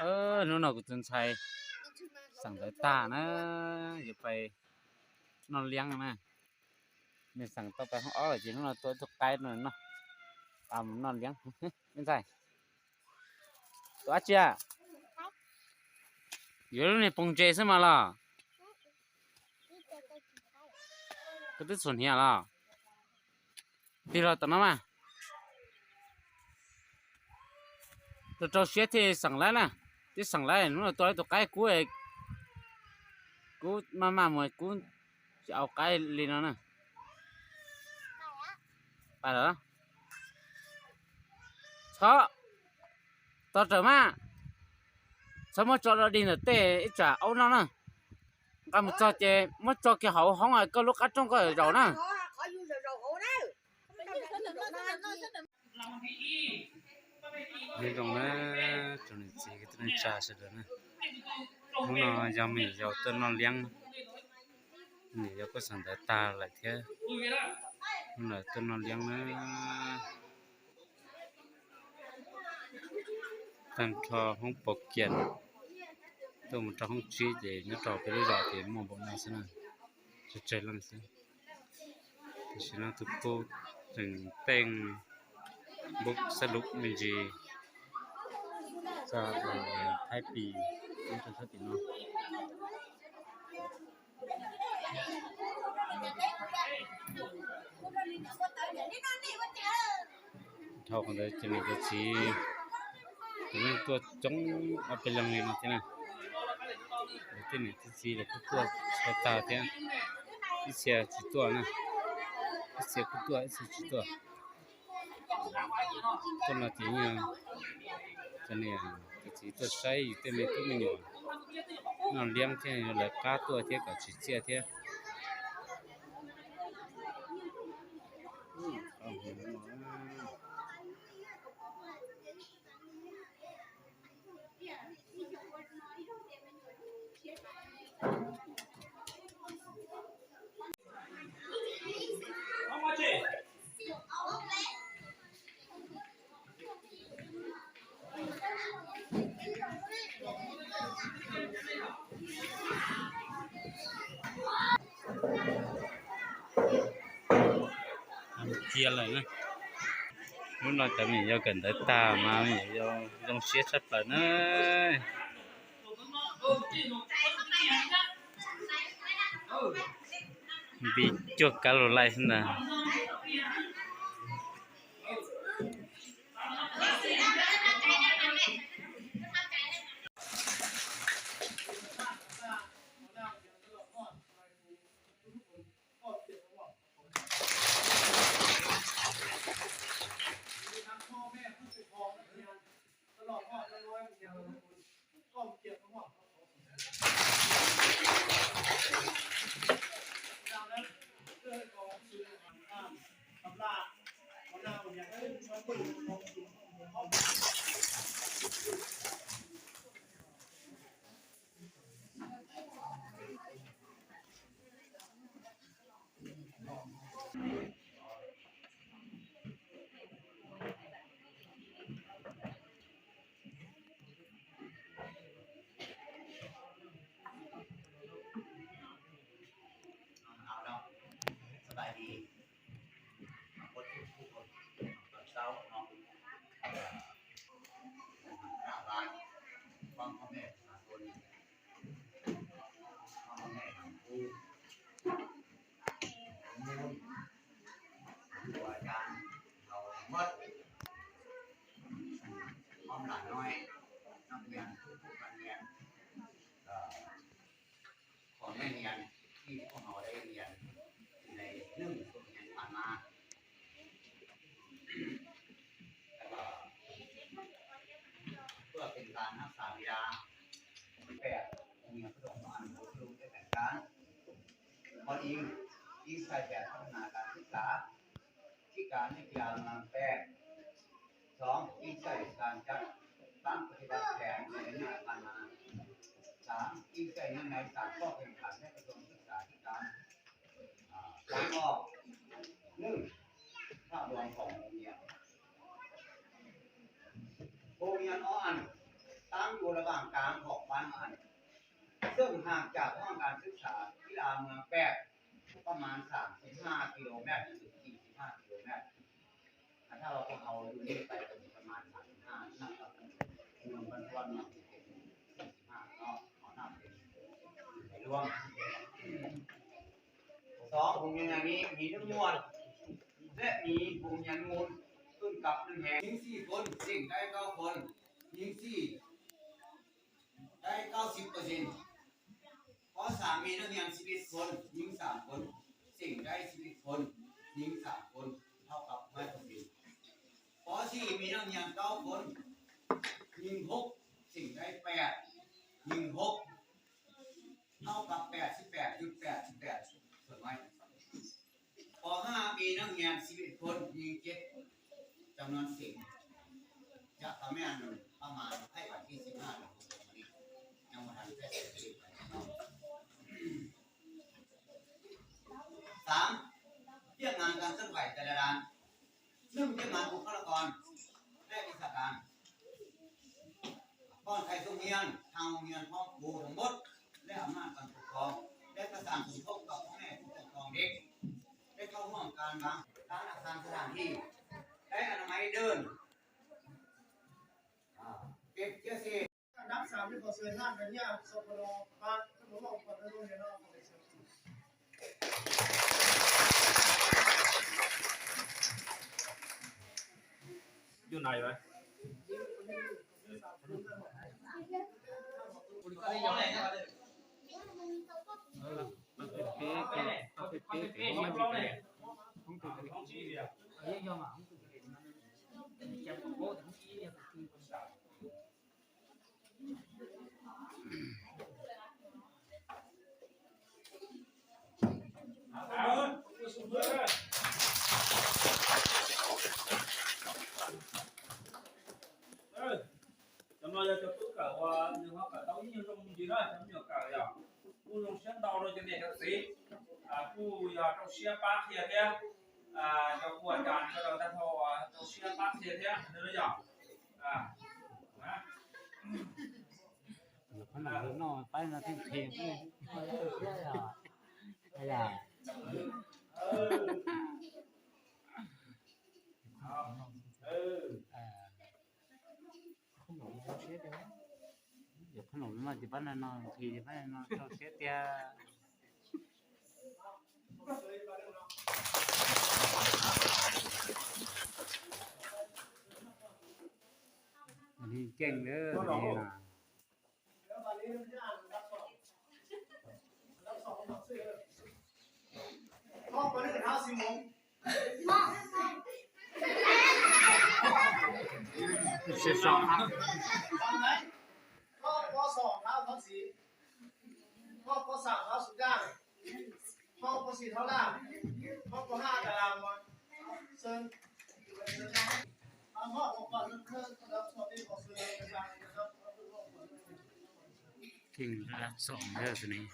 ເອີ ໜູນ້ອຍກຸດຈຸນໄຊ ສັ່ງໄດ້ຕານະ ຢາກໄປນອນລ້ຽງນະ ແມ່ນສັ່ງຕໍ່ໄປຫ້ອງອອກ ຊິນອນຕົວຕົກໄກໜ້ອຍເນາະ ຕາມນອນລ້ຽງ ແມ່ນໃສ ຕົວອາເຈຍ ຢູ່ນີ້ປົງເຈຊະມາລະ ກະຕິດສວນເຮຍລະ ຕິລະຕະນະມາ ໂຕເຈົ້າເຊຍເທສັ່ງໄລນະ ຕິສັ່ງໄລ ໜູຕົວ ຕົວໄກກູເອ ກູມາ ມາມວຍ ກູຈະເອົາໄກລີນອນນະ ໄປລະ ເຊາະ ຕໍ່ເຕີມາ ສະມາຈອດລະດິນເຕ ອີຈາເອົານອນນະ ກຳມາຈອດເຈ ມາຈອດເກເຮົາຫ້ອງ ກໍລູກກະຈົງກໍເຈົ້ານະ ນີ້ກອງນະ ເຈົ້າໜ້າທີ່ກໍຕ້ອງຈ່າຍຊະເດີນະ ໝູ່ນ້ອຍຢາມມີຢາວເຕີນນອນລ້ຽງ ນີ້ຢາວກໍສັນດາຕາຫຼາຍເທື່ອ ໜ້ອຍເຕີນນອນລ້ຽງນະ ຕັ້ງທໍ່ຫ້ອງປົກກຽນ ໂຕມັນຕາຫ້ອງຈີເດ ຍາຕໍ່ໄປເລື້ອຍໆ ເຕໝໍບໍກມາຊະນະ ຈະໃຈຫຼັງຊະ ເພາະສະນັ້ນທຸກຄົນຈຶ່ງແຕ່ງບຸກສະລຸກແມ່ນຈີ ຈາກທ້າຍປີ ມັນຈະທັດຕິເນາະ. ເທົ່າກັນເລີຍ ຈະມີແຕ່ສີ ຈະມີຕົວຈົງເອົາໄປລຳເລີຍເນາະ ທີ່ນັ້ນ ທີ່ນີ້ ທີ່ສີ ແລ້ວກໍຕົວສະຕາ ທີ່ນັ້ນ ທີ່ເສຍສີຕົວນະ ທີ່ເສຍຄືຕົວ ທີ່ສີຕົວ. ຕົ້ນລະທີເນຍ ຈະເນຍ ກະຊິຕົວໃສຢູ່ເຕັມເມຕຸແມ່ນຫຍັງ ນອນລ້ຽງເທຍ ແລະກາຕົວເທຍ ກະຊິເສຍເທຍ ອືມ ເອົາເຫັນບໍ່? ເພຍເລີຍນະ ມັນວ່າກະມີຢາວກັນໄດ້ຕາມາ ມີຢາວ ຢາວເສຍສັດໄປເນີ ບີຈົກກາໂລໄລນະ. ເອົາເນາະ ສະບາຍດີ ໝົດທຸກຄົນ ຕອນເຊົ້າເນາະ ຄະນະບ້ານ ຄວາມພໍ່ແມ່ປະຊາຊົນ ພໍ່ແມ່ທາງຄູ ຄູອາຈານ ເຮົາທັງໝົດ ພ້ອມຫຼານນ້ອຍ ນັກຮຽນທຸກໆໂຮງຮຽນ ເອີ ຂອງນັກຮຽນທີ່ພວກເຮົາໄດ້ຮຽນໃນໜຶ່ງສົກຮຽນຜ່ານມາ ແລ້ວກໍເພື່ອເປັນການຮັກສາເວລາ ແປດ ໂຮງຮຽນປະຖົມສອງອັນ ລົງເຮັດແຜນການ ຂໍ້ອີງ ອີງໃສ່ແຜນພັດທະນາການສຶກສາ ທີ່ການວິທະຍາກຳລັງແປດ ສອງ ອີງໃສ່ການຈັດຕັ້ງປະຕິບັດແຜນໃນໄລຍະຜ່ານມາ. ສາມ ອີງໃສ່ເງື່ອນໄຂສາມຂໍ້ແຂ່ງຂັນໃນກະຊວງສຶກສາທິການ. ອາ ທາງອອກ ໜຶ່ງ ພາບລວມຂອງໂຮງຮຽນ. ໂຮງຮຽນອ້ອອັນ ຕັ້ງ ລະຫວ່າງກາງຂອງບ້ານອັນ ເຊິ່ງຫ່າງຈາກຫ້ອງການສຶກສາກິລາເມືອງແປດ ປະມານສາມສິບຫ້າກິໂລແມັດ ເຖິງສີ່ສິບຫ້າກິໂລແມັດ. ຖ້າວ່າພວກເຮົາຢູ່ນີ້ໄປກໍປະມານສາມສິບຫ້າ ນັບກັບເມືອງບ້ານທວນເນາະ ເປັນສີ່ສິບຫ້າເນາະ ເຮົານັບເປັນໃນລວມ. ສອງ ໂຮງຮຽນແຫ່ງນີ້ມີໜຶ່ງໝວດ ແລະ ມີໂຮງຮຽນມູນ ເຊິ່ງກັບໜຶ່ງແຫ່ງ ຍິງສີ່ຄົນ ເສັງໄດ້ເກົ້າຄົນ ຍິງສີ່ ໄດ້ເກົ້າສິບເປີເຊັນ. ປໍສາມ ມີນັກຮຽນສິບເອັດຄົນ ຍິງສາມຄົນ ເສັງໄດ້ສິບເອັດຄົນ ຍິງສາມຄົນ ເທົ່າກັບຮ້ອຍເປີເຊັນ. ປໍສີ່ ມີນັກຮຽນເກົ້າຄົນ ຍິງຫົກ ເສັງໄດ້ແປດ ຍິງຫົກ ເທົ່າກັບແປດສິບແປດຈຸດແປດສິບແປດສ່ວນຮ້ອຍ. ປໍຫ້າ ມີນັກຮຽນສິບເອັດຄົນ ຍິງເຈັດ ຈຳນວນເສັງຈະປະມານ ປະມານໃນວັນທີສິບຫ້າ ນີ້ ຍັງບໍ່ທັນໄດ້ເສັງເປັນເນາະ. ສາມ ວຽກງານການເຄື່ອນໄຫວແຕ່ລະດ້ານ ໜຶ່ງ ວຽກງານບຸກຄະລາກອນ ແລະ ວິຊາການ ກ່ອນໄຂສົກຮຽນ ທາງໂຮງຮຽນພ້ອມຄູທັງໝົດ ແລະ ອຳນາດການປົກຄອງ ໄດ້ປະສານສົມທົບກັບພໍ່ແມ່ຜູ້ປົກຄອງເດັກ ໄດ້ເຂົ້າຮ່ວມການວາງ ການອາການສະຖານທີ່ ໄດ້ອະນາໄມເດີ່ນ ເກັບເຊື້ອເສດ. ອັນດັບສາມ ໄດ້ຂໍເຊີນທ່ານ ກະນິຍາ ສພລ ບ້ານ ທ່ານຜູ້ວ່າ ຂອບຄຸນເນາະ. ຢູ່ໃນໄວ້ ເອີ ມັນເປັນເປ ມັນເປັນເປ ຂອງມັນເປັນເປ ຂອງຕົວເອງ ຂອງທີ່ເດຍ ເອີ ຢ່ອມາ ຂອງຕົວເອງ ມັນເປັນແຈມຂອງໂບ ຂອງທີ່ເດຍ Chấm lo cho chấm cứ cả và nhưng mà cả tao như trong gì đó chấm nhiều cả rồi à. Cũng trong sáng tao rồi cho nên các sĩ. À, cũng giờ trong xe bác kia kia. À, cho của chàng cho đầu ta thô, à, trong xe bác kia kia. Nữa rồi à. À. Hả? ຂະໜົມເນາະ ໄປນະ ເພງເພງເລີຍ ເອີ ເອີ ເອີ ເອີ ຂະໜົມເຮົາເສຍເດ ຂະໜົມມາຊິປານນັ້ນເນາະ ທີ່ປານນັ້ນເນາະ ເຈົ້າເສຍເດ. ອັນນີ້ເກັ່ງເດີ ອັນນີ້ນະ. ສິບສອງ ຮອບ ປ.ສອງ ທ້າວທອງສີ ຮອບ ປ.ສາມ ທ້າວສຸກາ ຮອບ ປ.ສີ່ ທ້າວລາ ຮອບ ປ.ຫ້າ ຕາລາງມອນ ເຊີນ ເຊີນ ຮອບ ປ.ຫ້າ ເຊີນ ເຊີນ ເຊີນ ເກັ່ງລະດັບສອງເດີໂຕນີ້.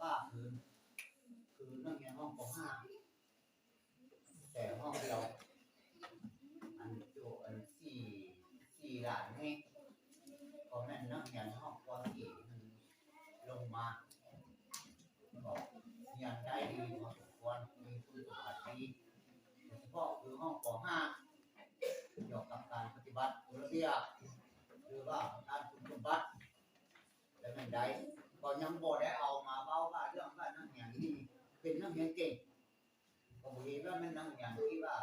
ວ່າຄື ຄືນັກຮຽນຫ້ອງ ປໍຫ້າ ແຕ່ຫ້ອງດຽວ ອັນໂຈ ອັນສີ່ ສີ່ຫຼານນີ້ ກໍແມ່ນນັກຮຽນຫ້ອງ ປໍສີ່ ລົງມາ ກໍຮຽນໄດ້ດີພໍສົມຄວນ ມີຄຸນສົມບັດດີ ໂດຍສະເພາະຄືຫ້ອງ ປໍຫ້າ ກ່ຽວກັບການປະຕິບັດກົດລະບຽບ ຫຼືວ່າການຄຸນສົມບັດ ແລະ ແມ່ນໄດ້ ກໍຍັງບໍ່ໄດ້ເອົາມາເວົ້າວ່າເລື່ອງວ່ານັກຮຽນນີ້ເປັນນັກຮຽນເກັ່ງ. ກໍບໍ່ເຫັນວ່າແມ່ນນັກຮຽນທີ່ວ່າ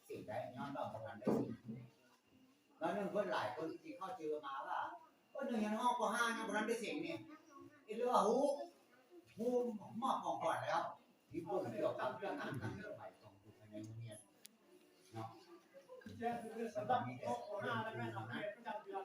ເສັງໄດ້ ຍ້ອນວ່າບໍ່ທັນໄດ້ເສັງ. ບາງເທື່ອເພິ່ນຫຼາຍຄົນທີ່ເຂົ້າໃຈມາວ່າ ໂອ້ຍ ນັກຮຽນຫ້ອງ ປໍຫ້າ ຍັງບໍ່ທັນໄດ້ເສັງນີ້ ເຮັດຫຼືວ່າຮູ້ ຮູ້ມອບຂອງຂວັນແລ້ວ ທີ່ບໍ່ກ່ຽວກັບເລື່ອງການເຄື່ອນໄຫວຂອງຢູ່ພາຍໃນໂຮງຮຽນເນາະ. ສຳລັບຫ້ອງ ປໍຫ້າ ແມ່ນເອົາເກຣດປະຈຳເດືອນ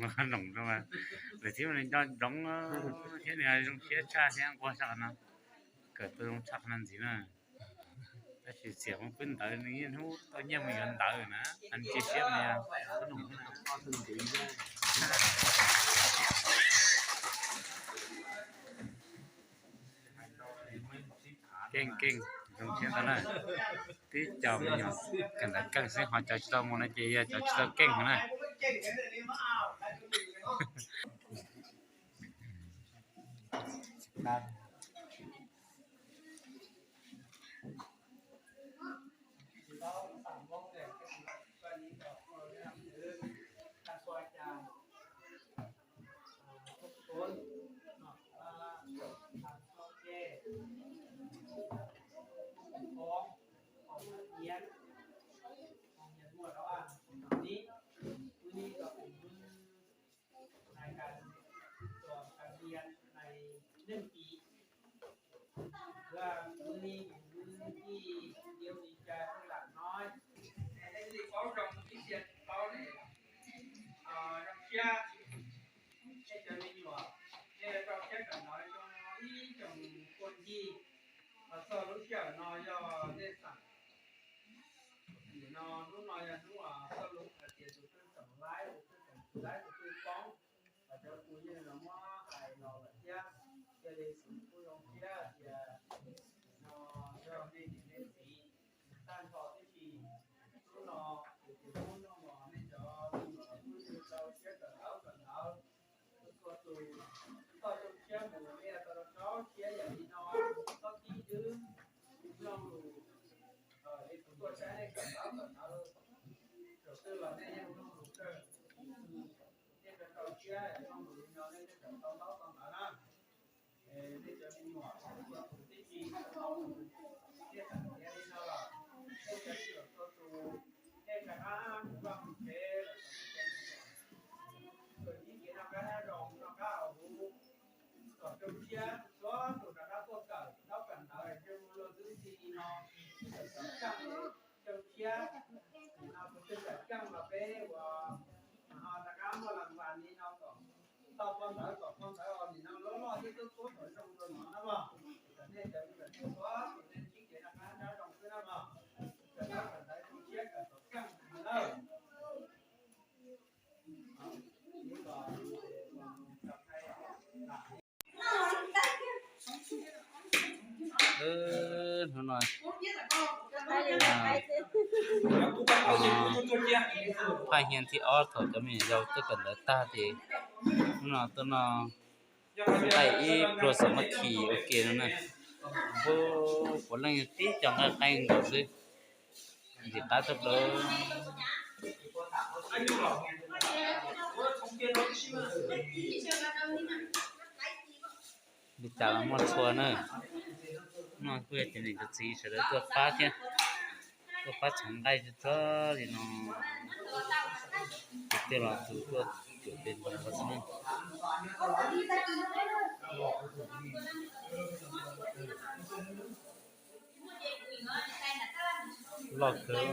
Mà khăn lỏng thôi mà. Để thiếu này cho đóng, ờ, thế này, đóng phía xa thế, quan trọng là cởi tôi đóng chắc làm gì nữa. ແຕ່ຊິສຽງມັນຂຶ້ນເຕີນີ້ຮູ້ ຕອນຍາມມັນເດີນເຕີນະ ອັນເຈັບໆນີ້ ຂະໜົມນະ ເກັ່ງໆ ຕ້ອງເກັ່ງກັນນະ ຕິດຈອມຢູ່ ກັນນະ ກັນຊິຮອດຈອກຊິຕ້ອງມົນນະ ເຈຍາຈອກຊິຕ້ອງເກັ່ງນະ. ໃນການສອນການຮຽນໃນໜຶ່ງປີ ເພື່ອມື້ນີ້ເປັນມື້ທີ່ດຽວດີໃຈຂອງຫຼານນ້ອຍ ໃນເລື່ອງຂອງດອກເບັກເສຍເຂົານີ້ ເອີ ດອກເບັກເສຍ ໃຫ້ເຈົ້າມີຢູ່ ໃຫ້ດອກເບັກເສຍກັນໜ້ອຍ ຈົ່ງມີ ຈົ່ງຄົນທີ່ ເອີ ສອນລູກເສຍໜ້ອຍ ຢ່າເຮັດສັງ ເນາະ ໜູນ້ອຍ ໜູ ເອີ ສອນລູກເສຍ ສອນລູກເສຍ ສອນຫຼາຍ ສອນຫຼາຍ ສອນກອງ ເຈົ້າຄູຍິງນຳມາໃຫ້ເຮົາເຮັດ ຈະໄດ້ສູນຜູ້ລົງເສຍ ເສຍເນາະ ເຈົ້າໃຫ້ດີໃຫ້ດີ ທ່ານພໍ່ທີ່ດີ ເນາະ ເປັນຜູ້ນຳມາໃຫ້ເຈົ້າ ເນາະ ຜູ້ທີ່ເຈົ້າເສຍກັນເອົາກັນເອົາ ຕົວຕູ ເຈົ້າຈົງເສຍໝູເສຍຕົວເຈົ້າ ເສຍຢ່າງນີ້ເນາະ ຕ້ອງທີ່ດຶງ ນ້ອງຮູ້ ເອີ ເຮັດຕົວໃຊ້ໃນກັນເອົາກັນເອົາ ເຈົ້າເກີດວ່າໃນຍັງນ້ອງຮູ້ເກີດ ເຮັດໃຫ້ເຂົາເສຍ ເນາະ ເນາະ ເຮັດໃຫ້ເຂົາເວົ້າເວົ້ານະ ເອີ ເຮັດໃຫ້ເປັນຫົວ ເຮັດໃຫ້ເສຍເນາະ ເຮັດໃຫ້ເສຍຕົວ ເຮັດໃຫ້ຫາຄວາມເສຍ ເກີດມີເກນເນາະ ການໃຫ້ລອງເນາະ ການເອົາຮູ້ ກໍຈົງເສຍ ຕົວ ຕົວການເອົາຕົວເກີດ ເທົ່າກັນເລີຍ ເຈົ້າບໍ່ຮູ້ຊື່ທີ່ເນາະ ເຈົ້າ ເຈົ້າເສຍ ເອົາຕົວເກີດຈັງວ່າເປັນວ່າ ເຮົາຕະກາມາຫຼັງວານນີ້ເນາະ ກໍ ຕອບຄຳຖາມ ຕອບຄຳຖາມອັນນີ້ນຳ ລໍໆ ທີ່ຕົວຕົວຕົວຕົວຕົວນຳ ແນ່ໃຈວ່າຕົວຕົວນີ້ຄິດເຫັນອາການຈະຕ້ອງຄືນຳ ຈະນຳກັນໄດ້ເຊຍກັນຕົວກາງເນາະ ເອີ ໜູນ້ອຍ ອ່າ ພາກຮຽນທີ່ອອກເຂົາຈະມີເວົ້າຕື່ກັນເດີຕາເດ ໜູນ້ອຍ ໂຕນ້ອຍ ໄດ້ອີກ ພວກສາມັກຄີ ໂອເຄແລ້ວນະ ໂອ້ ກຳລັງຕິດຈັງ ໃກ້ໆ ເດີ ຊິຕັດຈົບເລີຍ ມີຈາກມອດທົວເນີ ມອດເພື່ອຈະນີ້ກໍສີສະເລີຕົວຟ້າເທຍ ຕົວຟ້າສອງໄດ້ຕົວເລີຍເນາະ ເວລາຕົວຕົວເປັນບັນວາສະເນີ ລອກເກີນ.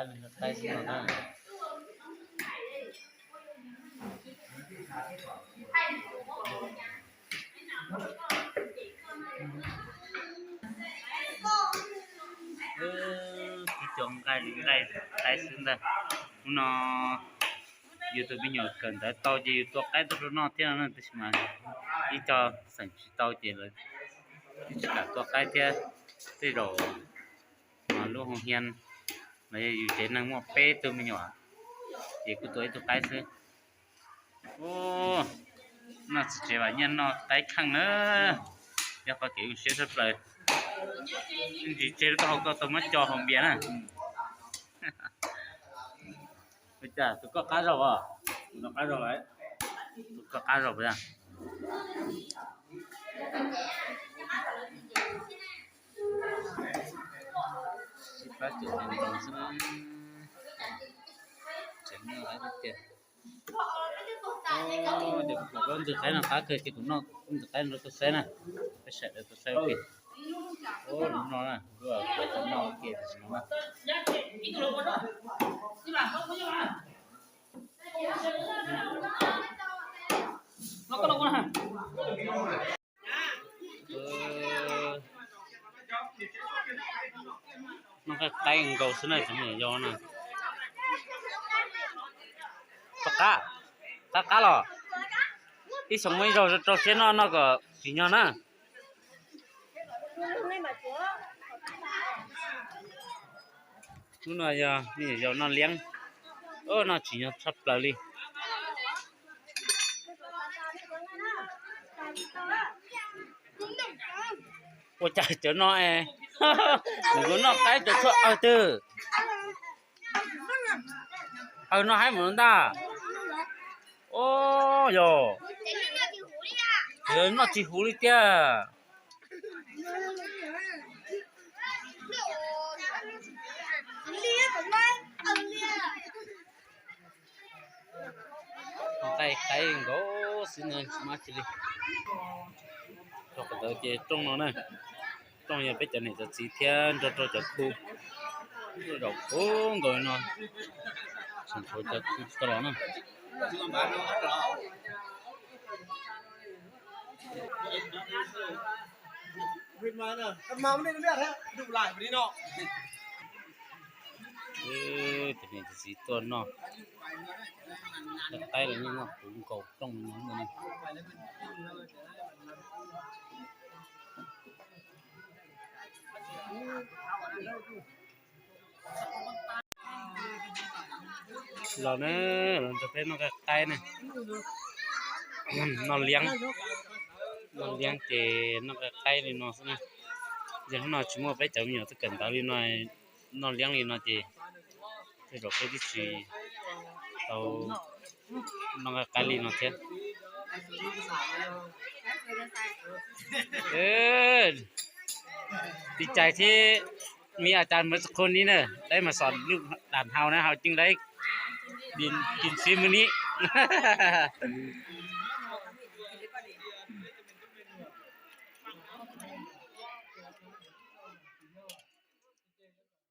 ໄດ້ຊິເນາະ. ເອີ ທີ່ຈອງໄກ່ໄດ້ ໄດ້ຊື້ນເດີເນາະ. ຢູ່ຕົວມີຫຍັງເກີນ ແຕ່ເຕົາຈະຢູ່ຕົວໄກຕົວເນາະ ເທື່ອນັ້ນແຕ່ຊິມາ ອີ່ເຈົ້າສັງຊິເຕົາຈະເລີຍ ຊິກະຕົວໄກເທື່ອ ຊິດອກ ມາໂລງໂຮງຮຽນ ແລ້ວຢູ່ເຈນັ່ງມົວເປ້ຕົວມີຫຍັງ ເຈກູຕົວໄອ້ຕົວໄກຊື້. ໂອ້ ໜ້າຊິເຈວ່າຍຽນເນາະ ໄກຄັງເນີ ຢາກປາເກເຊຍເສຍເປີ ຊິເຈກໍເຮົາກໍຕ້ອງມາຈໍຫ້ອງເບຍນະ. ເອີ ຈ້າ ຕຸກກໍກ້າເຈົ້າບໍ່? ຕຸກກໍກ້າເຈົ້າໄວ້ ຕຸກກໍກ້າເຈົ້າໄວ້. ໂອ້ ດຽວເບິ່ງໄດ້ນະ ຕາເຄີຍກິນນອກ ໄດ້ນະ ໄປໃສ່ໄປໃສ່ນະ ໄປໃສ່ໄປໃສ່. ໂອ້ ນອນນະ ເອີ ນອນເກມນອນນະ. ເອີ ມັນກໍໄກເກົ່າຊະນະ ຈະມີຢໍນະ ປາກາ ປາກາຫຼໍ ອີສອງໄມ້ ເຈົ້າ ເຈົ້າເຊນອນນະ ກໍຊິຍອນນະ. ນູ່ນວ່າຢາ ນີ້ຢານອນລ້ຽງ ເອີ ນອນຊິຍອນຊັບເປີລີ. ໂອ້ ຈາຍເຈີນອນແອ ໜູນອນໄກເຈີທົ່ວເອົາເຕີ ເອົານອນໃຫ້ໝົດດາ. ໂອ້ ໂຢ ເອີ ນອນຊິຫູລີເຕີ. ໄກ່ ໄກ່ໂກຊິເນີ ມາຊິລີ ຈອກກະເຕີເຈຕົງເນາະນະ ຕ້ອງຢ່າໄປຈະເນຈະສີທຽນ ຈອກ ຈອກ ຈອກຄູ ດອກໂກງໂກເນາະ ສັງຄົມຈະຄູຕະຫຼອດເນາະ. ມາມັນໄດ້ເລືອດແທ້ ດຸຫຼາຍປານນີ້ເນາະ. ເອີ ຈະເປັນສີຕົວເນາະ ແຕ່ໄຕ່ລະນີ້ເນາະ ປຸງເຂົາຕ້ອງມັນນີ້. ລາວເນີ ລາວຈະເປັນນອກກະໄກ່ນະ ນອນລ້ຽງ ນອນລ້ຽງເຈ ນອກກະໄກ່ນີ້ເນາະ ນະ ຢ່າງນ້ອຍຊິມົວໄປເຈົ້າມີຫຍັງຕະເກີນຕາລີໜ້ອຍ ນອນລ້ຽງລີເນາະເຈ ເຈົ້າດອກເປັນທີ່ສີ່ ເອົາ ນ້ອງກະໄກ່ລີເນາະເທຍ ເອີ ດີໃຈທີ່ມີອາຈານເໝິດຄົນນີ້ເນີ ໄດ້ມາສອນລູກຫຼານເຮົານະ ເຮົາຈຶ່ງໄດ້ກິນ ກິນຟຣີມື້ນີ້.